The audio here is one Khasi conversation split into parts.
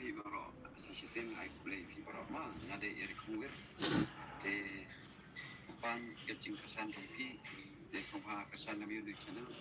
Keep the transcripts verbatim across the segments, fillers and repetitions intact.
Phi baroh, sa shisien ai khublei phi baroh ma, nga dei Eric Hongwit. Te pan ka jingkyrshan jong phi, te sngewbha kyrshan ïa u YouTube channel.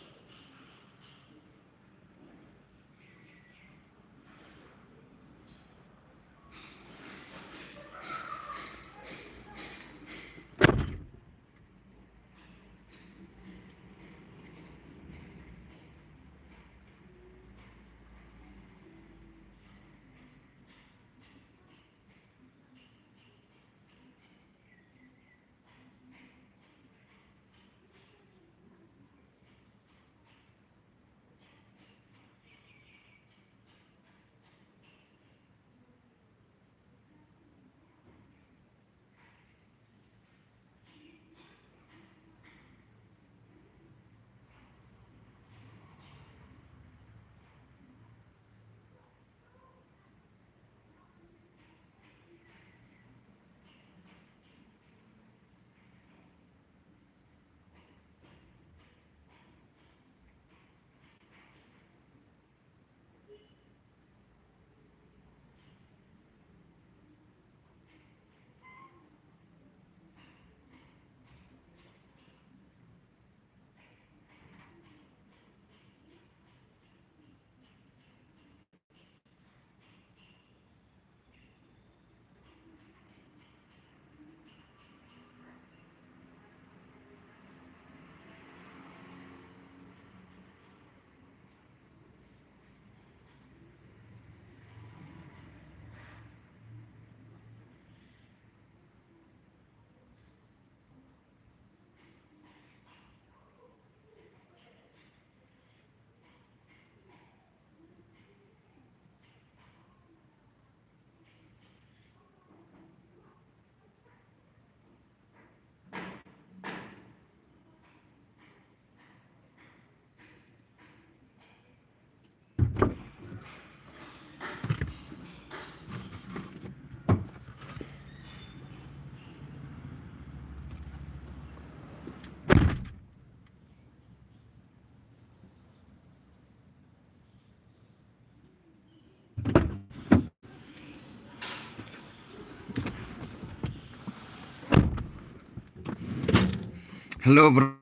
Hello, bro.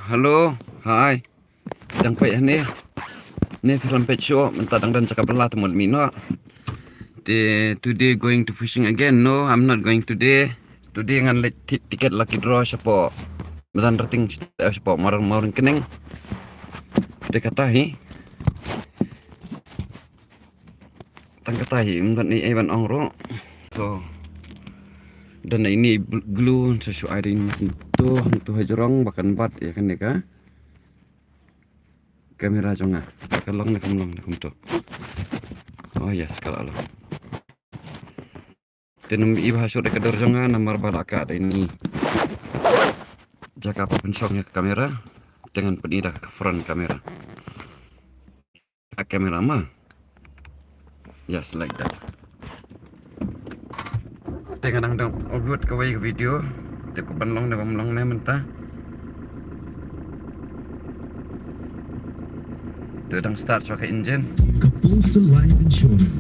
Hello. Hi. Dang peit hangne. Ne film peit show, mynta dang don jaka bylla te mut mi noh. Te today going to fishing again. No, I'm not going today. Today ngan leit ti-, tiket lucky draw shapoh Madan Rating, shapoh Mawryngkneng. Te kata hi. Tang kata hi, ym don ei ei ban ong ruh. To. Don ine i bl-, glue, sa shu ai da ine to, to hajrong, ba kan bat ïa kane ka camera jong nga. Ka long ne kam long ne kumto. Oh yes, ka la long. Te nym i ba ha shuh da ka dur jong nga, namar ba la ka da ine i jaka ba pynshong ïa ka camera. Te ngan pyni da ka front camera. A camera ma. Yes, like that. Te nga dang dang upload kawei ka video. Te ko ban long ne bym long ne mynta. Te dang start shuwa ka engine. Ka Postal Life Insurance.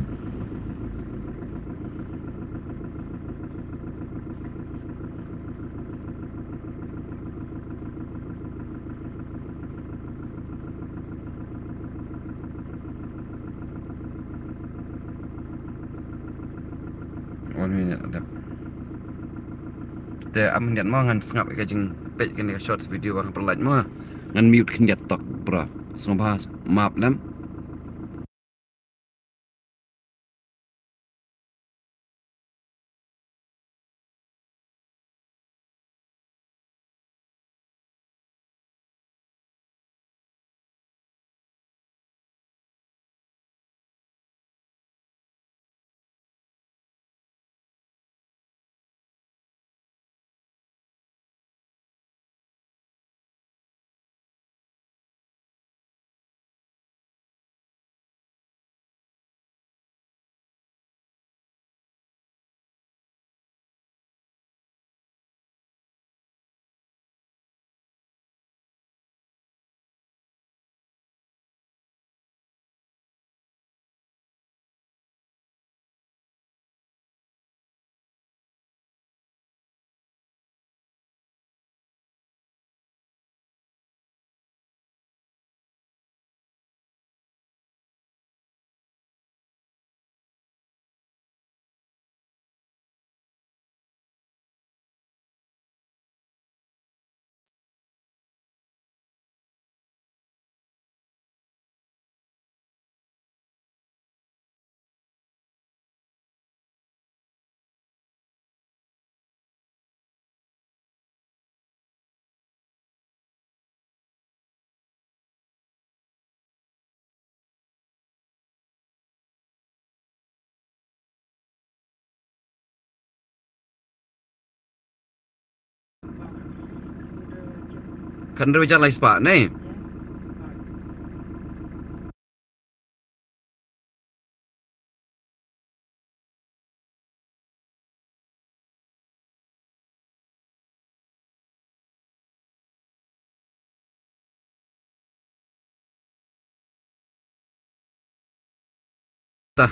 One minute, dep. Te am khyndiat mo, ngan sngap ïa ka jingpeit kane ka shorts video ba nga pynlait mo. Ngan mute khyndiat tok, bro. Sngewbha map lem. Khathynriew hajar lai spah ne. Ta.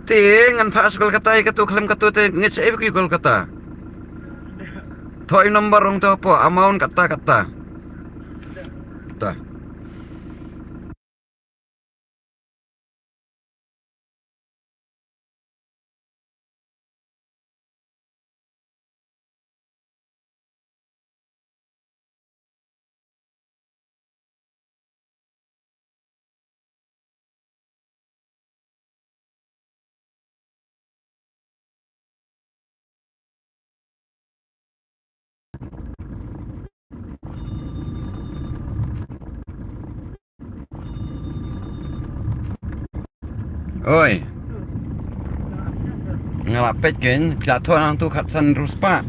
Te ngan phah sha Kolkata ïa katu khlem katu te ngeit shaei ba ki Kolkata. Thoh ïa u number ong to hapoh amount katta katta. Ta. Oi. Nga la peit kein, phi la thoh nangtu khatsan hynriew spah.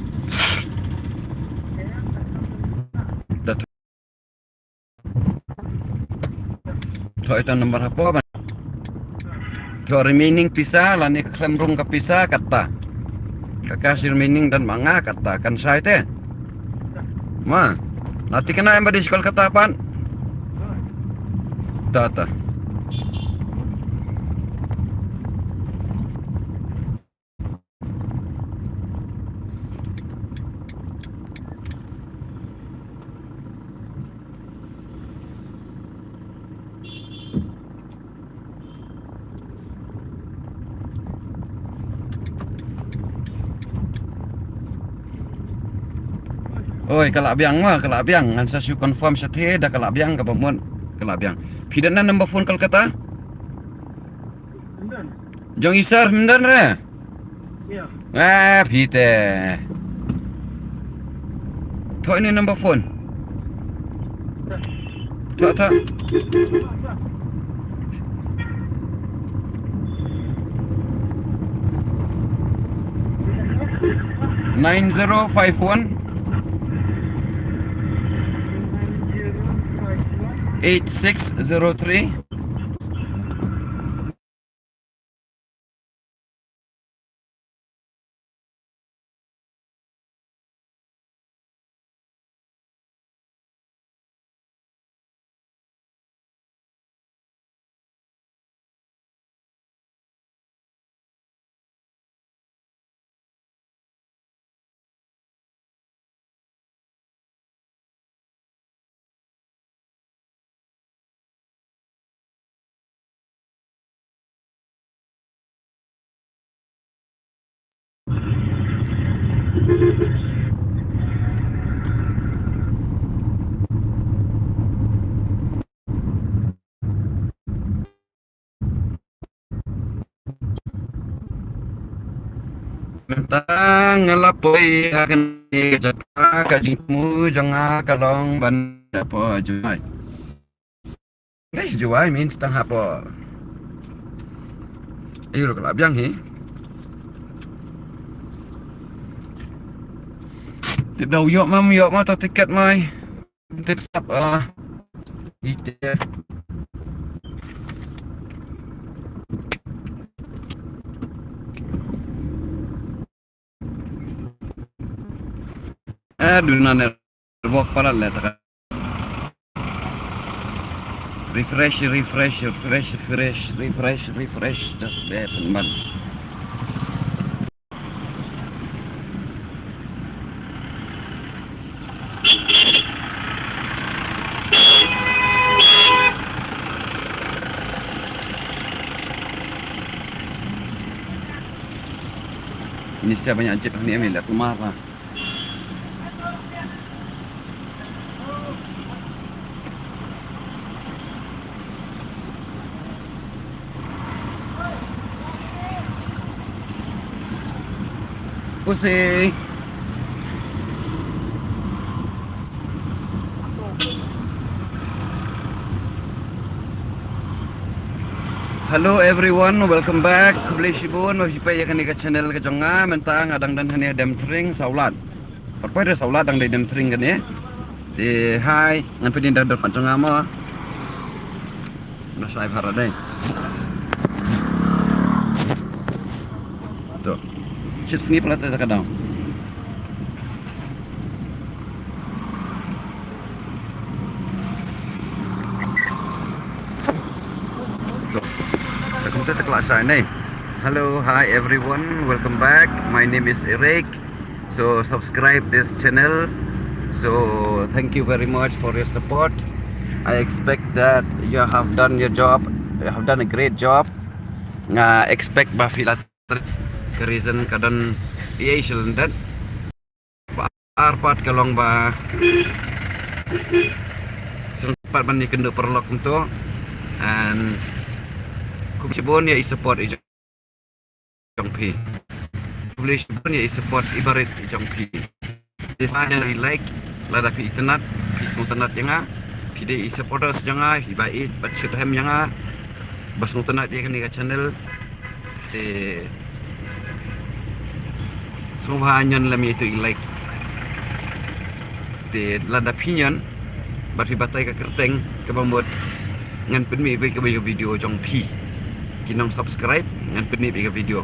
Da thoh. Thoh ïa uta u number hapoh ban. Thoh remaining pisa lane ka khlem rung ka pisa kata. Ka cash remaining don ma nga kata kan shai te. Ma. La thikna em ba dei sha Kolkata pat. Ta ta. Oi, ka la biang ma, ka la biang. Ngan sa shu confirm shathie da ka la biang kaba mut. Ka la biang. Phi don na number phone Kolkata? Jong i sir, ym don re? Ïa. Ah, phi te. Thoh ïa une u number phone. Thoh, thoh. Nine zero five one eight six zero three. Mynta nga la poi ha kane ka jaka, ka jingthmu jong nga ka long ban ïa poi ha Jowai. Ngai Jowai means tang hapoh. Ayo ka la biang hi. Te da u ïoh ma, ym ïoh ma ta tiket mai. Te sap ah. Ite. Eh, duna network palat le ta ka. Refresh, refresh, refresh, refresh, refresh, refresh. Just wait pynban. Ini siapa yang jep ni, Amin? Aku marah. Pusing. Hello everyone, welcome back. Khublei shibun ba phi peit ïa kane ka channel ka jong nga. Mynta nga dang don hangne ha Demthring, Sawlad. Pat poi re Sawlad dang dei Demthring kane. Te hai, ngan pyni da dor pat jong nga mo. Na shai bha ra dei. To. Shit sngi pala te ka dang. Hello, hi everyone, welcome back. My name is Eric. So subscribe this channel. So thank you very much for your support. I expect that you have done your job. You have done a great job. Nga expect ba phi la trei, ka reason ka don ei ei sha lyndet. Ba ar pat ka long ba sngewthuh pat ban ïakynduh paralok kumto. And khublei shibun ïa i support i jong phi. Khublei shibun ïa i support i barit i jong phi. Te sa ïa i like, lada phi itynnad, phi sngewtynnad ïa nga, phi dei i supporters jong nga, phi ba ïeit bad shit hem ïa nga, ba sngewtynnad ïa kane ka channel. Te sngewbha ñion lem ïa itu i like. Te lada phi ñion bad phi batai ka kyrteng kaba mut, ngan pynmih beit kawei ka video jong phi. Ki nong subscribe ngan pynmih beit ka video.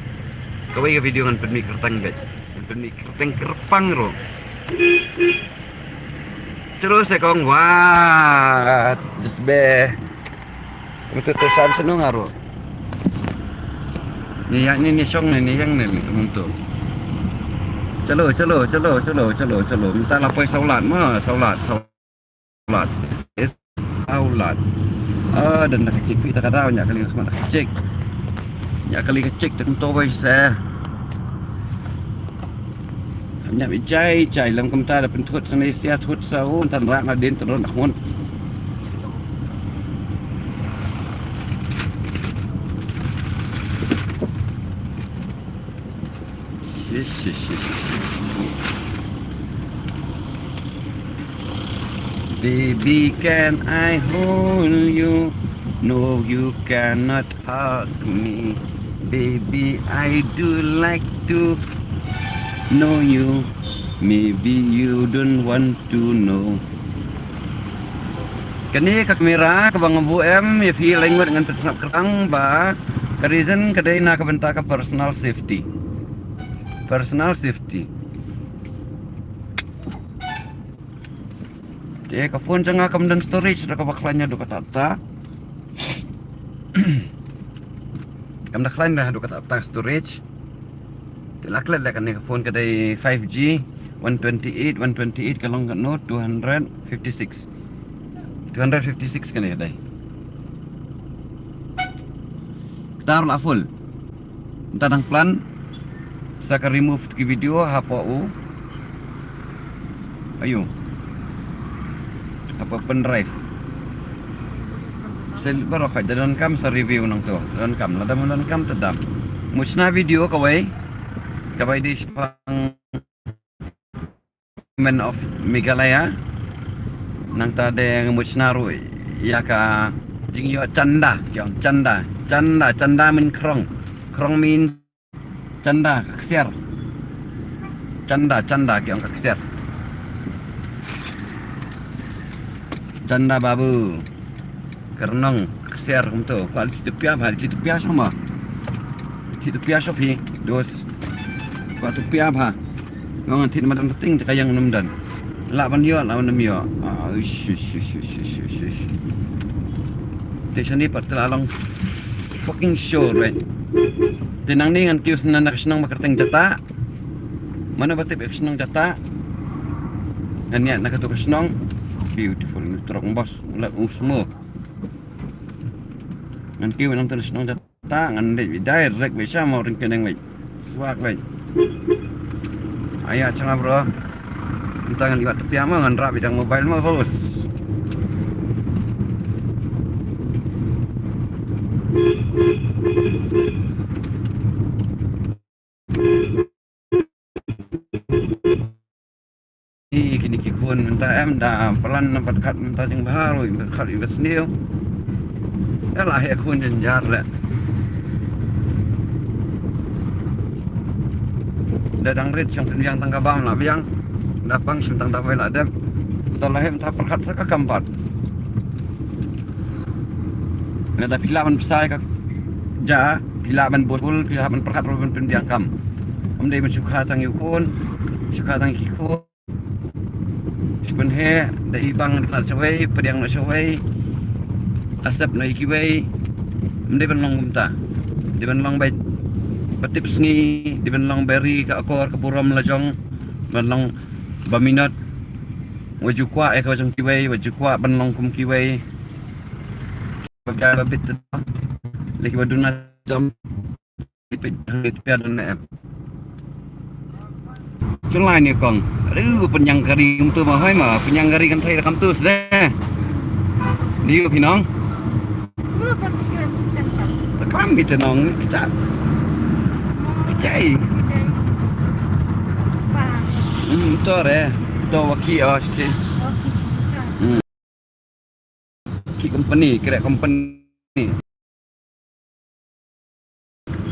Kawei ka video ngan pynmih kyrteng beit. Ngan pynmih kyrteng kyrpang ruh. Chalo se kong, wat just be. Kumto te san shnong aro. Ni ïa ni ni shong ni ni ïa ni ni kumto. Chalo, chalo, chalo, chalo, chalo, chalo. Mynta la poi Sawlad ma, Sawlad, Sawlad. Is, is Sawlad. Ah, don da ka check phi ta ka daw, ñiah kali ka check. Ñiah kali ka check te kumto bai se. Ñiah bi jai jai lem kumta da pynthut sa ni sia thut sa u tan rak na din tan rak na hun. Baby, can I hold you? No, you cannot hug me. Baby, I do like to know you. Maybe you don't want to know. Kane ka kamera kaba nga buh em ïa phi lai ngut ngan pynsngap kyrpang ba ka reason ka dei na ka bynta ka personal safety. Personal safety. Te ka phone jong nga kam don storage da kaba khlaiñ haduh katta katta. Kam da khlaiñ da haduh katta katta storage. Te la klet leh kane ka phone ka dei five G, one twenty-eight, one twenty-eight ka long katno, two hundred fifty-six. Two hundred fifty-six kane ka dei. Ktar la full. Mynta dang plan sa ka remove ki video hapoh u. Ayu. Hapoh pen drive. Sel baroh ka da donkam sa review nangto. Donkam, lada ym donkam te dam. Mut shna video kawei. Kawei dei shaphang Government of Meghalaya. Nangta de nga mut shna ruh ïa ka jingïoh chanda, ki ong chanda, chanda, chanda mean khrong. Khrong means chanda, ka ksiar. Chanda, chanda, ki ong ka ksiar. Chanda babu. Kyrnong, ksiar kumto. Kwah leit thied tupia bha, leit thied tupia shong mo. Thied tupia shong phi, dos. Kwah tupia bha. Nga ngan thied madan rting te ka ïang nym don. Lah ban ïoh, lah ban nym ïoh. Ah, uish, uish, uish. Te shane pat te la long fucking sure, right? Te nangne ngan kiew sna na ka shnong ba kyrteng Jata. Mano ba tip ïa ka shnong Jata? Ngan ïaid na kato ka shnong. Beautiful, ni trok bos, lat u smo. Ngan kiew nangto na shnong Jata, ngan leit beit direct beit sha Mawryngkneng beit. Swak beit. Aya changa bro. Mynta ngan ïoh tupia mo, ngan rah beit dang mobile mo, bos. Ï, kine ki khun mynta em da plan na pat khat mynta jingbha ruh, ï, pat khat ï, ba sniew. Ïa la heh khun jynjar leh. Da dang rit shong pynbiang tang ka bam la biang. Da pang shong tang da wei la dep. Da la heh mynta pyrkhat sa ka kam pat. Lada phi lah ban bsa ïa ka ja, phi lah ban bud bul, phi lah ban pyrkhat ruh ban pynbiang kam. Ym dei ban shu kha tang ïa u khun, shu kha tang ïa ki khun. Shu pynheh, da i bang na shawei, pdiang na shawei. Asep na i kiwei. Ym dei ban long kumta. Dei ban long ba, ba tip sngi, dei ban long ba ri ka akor ka burom la jong. Ban long ba minot. Wa ju kwah ïa ka jong kiwei, wa ju kwah ban long kum kiwei. Ba bit, ba bit. Leh kiba duna jam. Ipit, ipit, ipit, don ne em. Chun lai ni kong. Aduh, pynjang kari kumtu ma hoi ma. Pynjang kari kan thai kam tu sdeh. Diu phi nong. Ta klam bit nong. Kecak. Kecai. Hmm, to re. To waki os ti. Hmm. Ki company, kre company.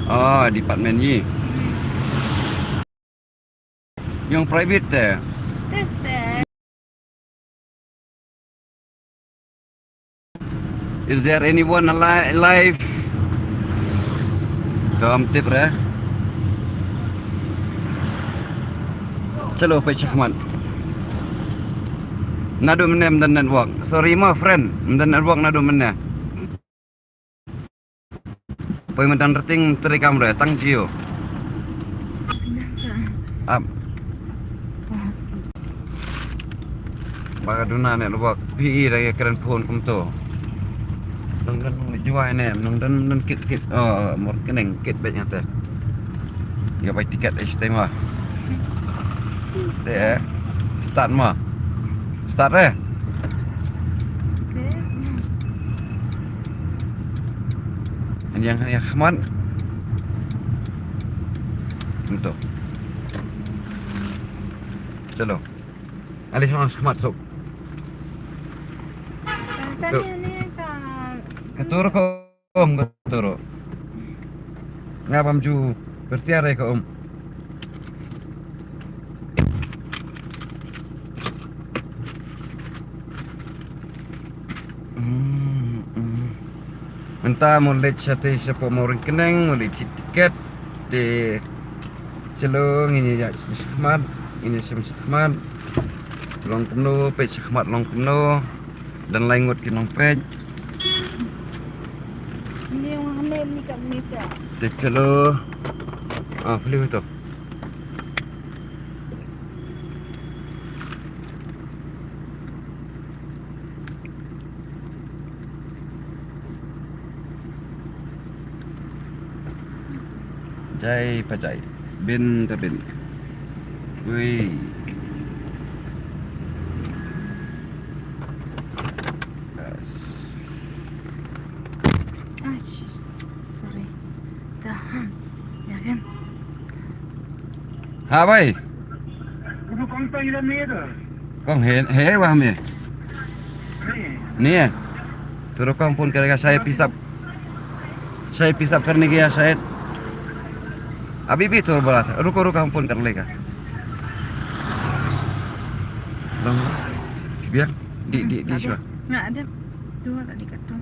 Ah, department yi. Yung private te. Yes, te. Is there anyone ali-, alive? Kam tip re. Chalo, peit shakhmat. Naduh mynne ym don network. Sorry mo friend, ym don network naduh mynne. Poi mynta rating teri kam re, tang Jio. Ap. Ba ka duna network. Phi i da ka kren phone kumto. Nang don nang juai ne, nang don nang kit kit. Oh, mor keneng kit beit nga te. Ïa bai tiket eh stai ma. Te eh. Start ma. Start eh. An yang, an yang khmat. Kumto. Chalo. Ali shong khmat sok. Ka, ka, tu, ni, ni, ka, ka tur ko um, ka tur. Nga bam ju bertiar ka um. Hmm, hmm. Mynta mo leit shatei shapoh Mawryngkneng, mo leit thied tiket. Te chalo ngin ïa shakhmat, ngin ïa shem shakhmat. Long kumno, peit shakhmat long kumno. Don lai ngut ki nongpeit. Te chalo. Ah, peli to. Jai pa jai. Bin ka bin. Ui. Yes. Ah, sh-, sorry. Dah. Ya kan? Ha, bai. Kong he, he, wah me. Ni eh. Turu kong phone kar lega, shayad pisap. Shayad pisap karne gaya shayad. Abhi bhi thora bola tha. Ruko, ruko, hum phone kar lega. Dong. Bia. Di, di, di, shwa. Nga ada. Dua tadi kat tu.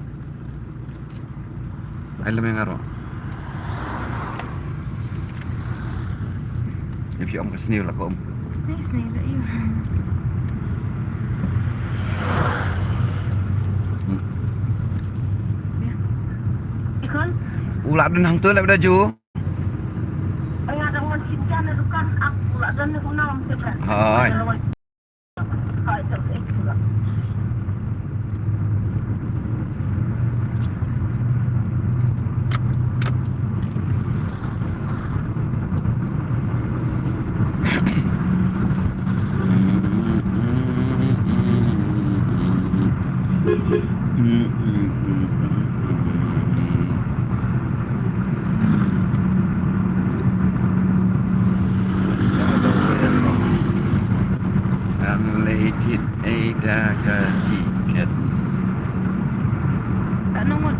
Ai lem ïa nga ruh. Ïa phi ym ka sniew la ka um. Ai sniew la ïa. Hmm. Ïa. U la dun hangto la da ju. Ai nga dang wan shin kan na dukan ak u la dun na kumno ym tip. Hai. Ang lei thied ei da ka tiket. Ka nongot.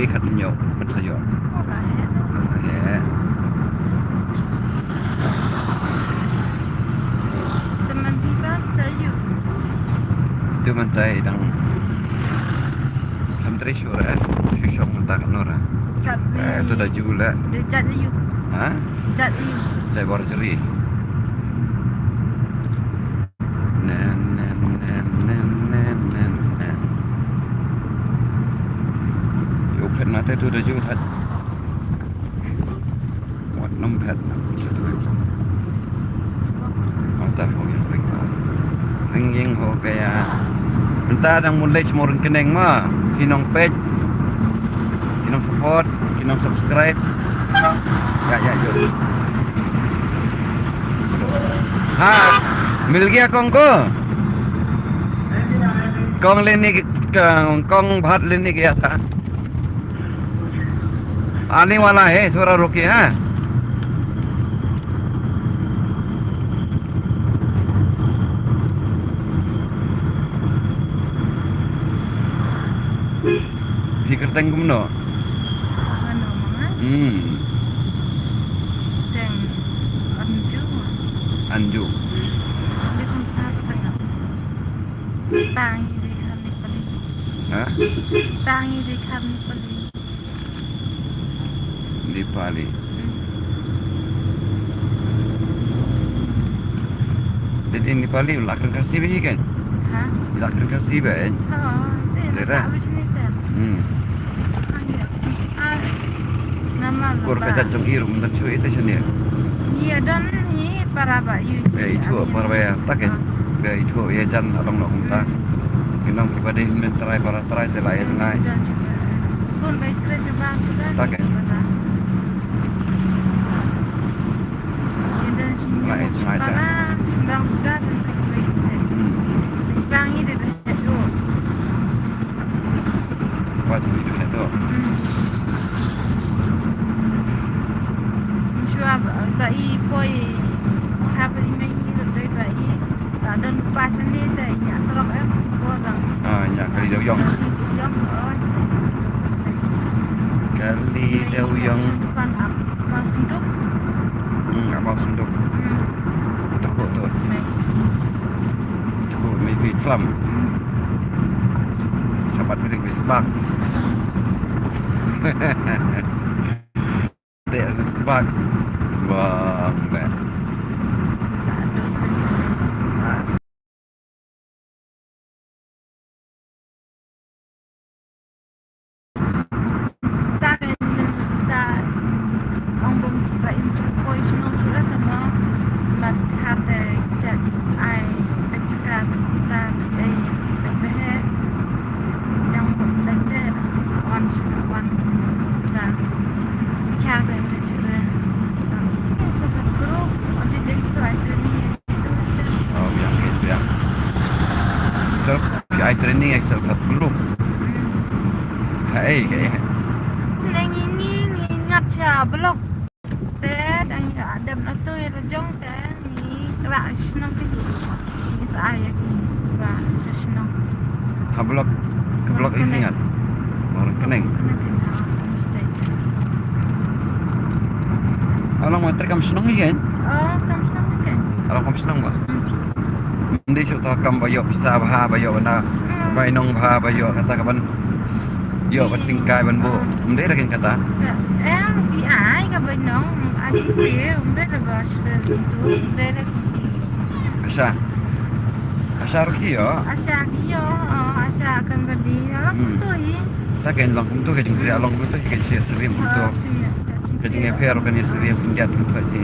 Khat ñiew, pat sa ïoh. Oh, la heh. La heh. Te mynta ba sa ïoh. Te mynta i dang. Kam trei sure, shu shong mynta kan nora. Kat ni. Eh, tu da ju la. Dia jat ïoh. Ha? Jat ïoh. Jat bor jeri. Nen, nen, nen. Ïoh phet na te tu da ju that. Wat nang phet na. Mata ho ïa ring la. Ring ïing ho gaya. Mynta dang mun leh mo ring keneng ma. Ki nong peit. Ki nong support. Ki nong subscribe. Ya, ya, yo. Ha, mil gaya kong ko. Kong leni, kong, kong bhat leni gaya tha. आने वाला है, थोड़ा रुकिए, हाँ। Phi kyrteng kumno? Mano manga? Hmm. Teng Anju. Anju. Di kum kyrteng. Pangi di kami pali. Ha? Pangi di kami pali. Nepali. Hmm. Dei Nepali, la kren Khasi bha kan? Ha? La kren Khasi bha kan? Oh, sih, dei nasa dah. Habis ni kan? Hmm. Panggil. Ah, nama. Kur lupa. Ka jat jong i ruh mynta shu ite shane. Ïa don hi para ba ïu. Eh, itu para ba ïa, ta kan? Ah. Ba itu ïa jan adong nok mynta. Hmm. Ki nong kiba dei hynmen trai para trai te la ïa jngai. Don shu. Kun ba ite shu ba shu ba. Ta kan? Ïa don shu. La ïa jngai ta. Para shu ba shu ba te te. Hmm. Bang ïa de. Head doh. Ba jong i head doh. Hmm. Shuwa ba, ba i poi kha ba i mei i rot dei ba i. Ba don pa shane te i ñiah trok em shu ko dang. Ah, ñiah kali dau yong. Kali dau yong, oh. Kali dau yong. Shu dukan ap. Mawsyndup. Hmm, mawsyndup. Hmm. Teko tu. Mei. Teko mei bi klam. Hmm. Sabat mei bi sbak. Te sbak. Wah, deh. Sadu kan sini. Ah, Ta mynta ong bym ba im jong poi shnong shuh te mo. Mar kate sha ai pechka ta ai pehe. Yang bym te on shuh on ba. Kate te shuh. Sa pat group on the day to ai training. Oh, biang, biang. Self, ai training, ai self help group. Hai, kayak. Kum nang ini, ini ngat sha blok. Te, dang ïa dep na tu ïa la jong te, ni kra shnong ki. Ni sa ai ki ba sha shnong. Ha blok, ke blok ini ngat. Orang keneng. Keneng, keneng. Alang ma trei kam shnong ïa kan? Oh, kam shnong ïa kan. Alang kam shnong ba. Hmm. Mending shu ta kam ba ïoh pisa bha ba ïoh na. Hmm. Ba ïoh nong bha ba ïoh kata ka ban ïoh ba tingkai ban bu. Mending la kan kata. Em bi ai ka ba nong ai si mending la ba shu tu mending la. Asha. Asha ruh ki ïoh. Asha ki ïoh, oh, asha kan ba dei. Alang kumtu hi. Ta kan long kumtu ka jingtrei long kumtu ka jingïasyriem kumtu. Ka jingïapher ka jingïasyriem pynjah pynjah hi.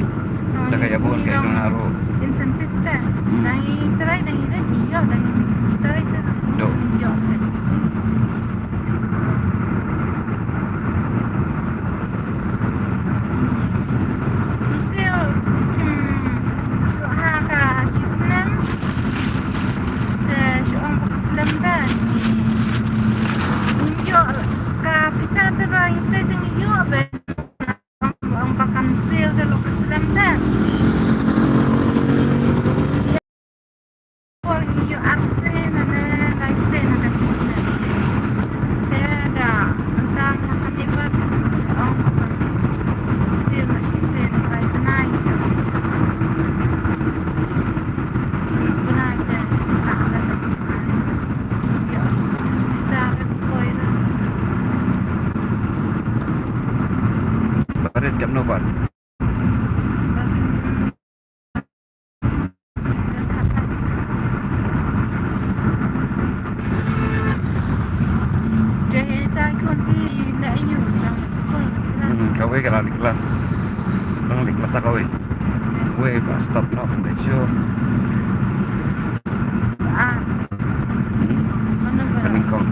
Ta ka ïa bun ka ïa don haru. Incentive te. Hmm. Dang i trei dang i dei ïoh dang i trei te. Ïoh te. Hmm. Shu ha ka shisnem te shu ong ba ka slem te. Ym ïoh ka pisa te ba ite te ngi ïoh ba ong ba kan siew te lo ka slem te. Por ïoh arsen ne laisen ka shisnem. Red jam no bar. Hmm, kawei ka la leit klas. Dang leit mynta kawei. Wei ba stop noh, kan dei shuh. Hmm. Pynlong.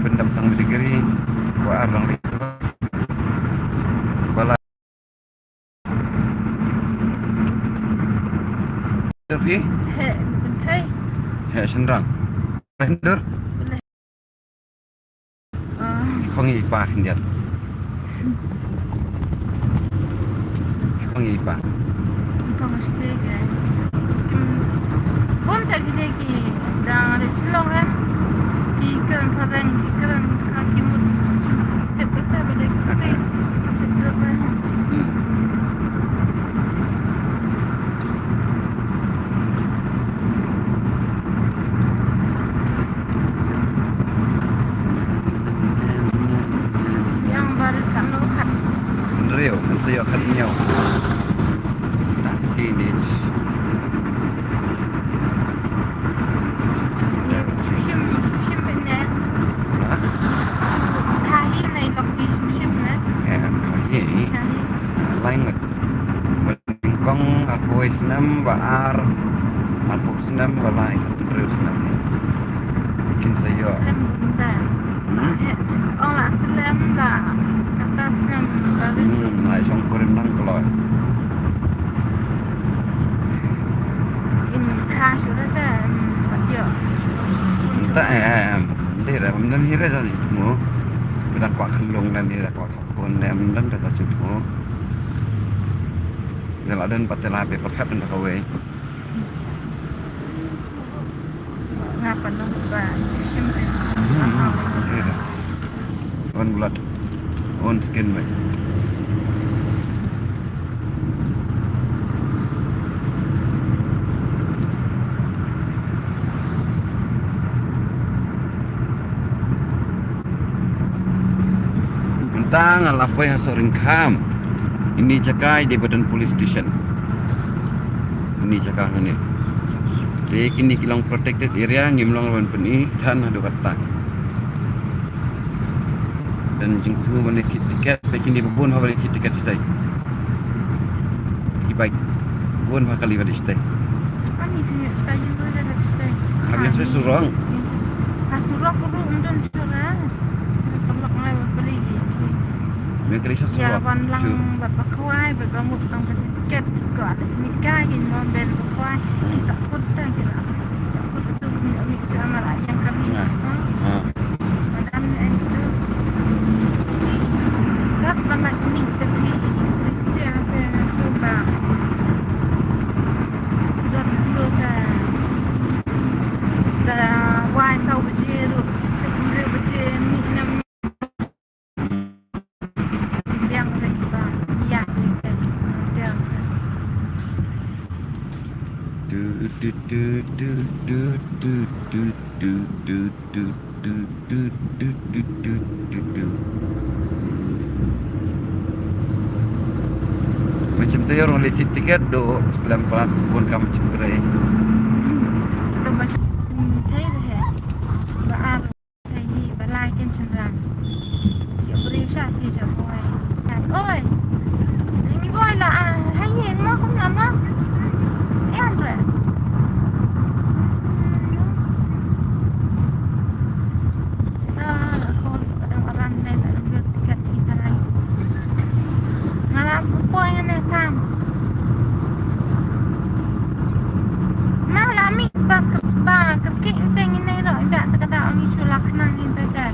Pyndap tang degree. Ba ar dang leit. Ba la Dur phi? Heh, kynthei. Heh, shynrang. Heh, dur. Ah. Khong i pa khyndiat. Khong i pa. Khong shtei ke. Kim. Bun ta ki dei ki dang leit Shillong em. Ki kren phareng, ki kren ka ki mut. Tip kata ba dei ki si. Tip kata. Hmm. Yang baru kan lo kan. Hynriew, ngan sa ïoh khathynñiew. Nah, ti ni. Ni shushim, shushim ne. Ha? Shu-, shu-, khahi ne, lok ni shushim ne. Eh, khahi. Khahi. Lain ngut. Nyngkong arphew snem, ba ar arphew snem, ba lai hynriew snem. Kin sa ïoh. Slem bynta. Hmm? Ong la slem la kata snem baru. Hmm, lai shong kurim nang kloi. In kha shuh da ta, in ïoh. Mynta, eh, em, em. Dei ra, mynta hi ra da jitmu. Pynda kwah khynlung dan hi ra kwah khun ne, mynta da jitmu. Ïa la don pat te la be pyrkhat ynda kawei. Nga pat nong ba shushim te. Hmm, hmm, hmm. Wan blood. Wan skin me. Mynta nga la poi ha Sohryngkham. Ini jaka i dei ba don police station. Ini jaka hangne. Te kine ki long protected area, ngim long ban pyni than haduh katta. Don jingthmu ban leit thied tiket, ba kine ba bun ha ba leit thied tiket shisha. Ki bike bun ha kali ba leit shisha. Ani punya sekali tu dah leit shisha. Kami yang sesurang. Ha surok ruh ym don shuh. Ka lok ngai ba peli ki. Me kali sha surok. Ïa wan lang bad ba khwai bad ba mut tang ba tiket ki ko ada mika ki non ben ba khwai. Ki sakut ta ki la. Sakut tu ki mi sha ma la ïa kali. Madan ai tu. Kat ba la ni te phi te sia te tu ba. Don tu ta. Da wai saw baje ruh. Te hynriew baje mih nam. Biang lagi ba. Biang lagi. Biang. Mynshem taïew ruh leit thied tiket, duh slem palat bun ka mynshem trei. To ba shah, hmm, thei ba he. Ba ar, thei hi, ba lai ken shynrang. Ïa briew shah thied shah boi. Oi. Ngi boi la, ah, hai hi, mo kum la mo. Ïa bre. Ah, la khol, padang aran ne, la rubir tiket ni sarai. Nga la poi nga ne pam. Ma la mih ba ker-, ba kerkih te ngi ne ro, ba te ka da ong ngi shu la khnang ngi te te.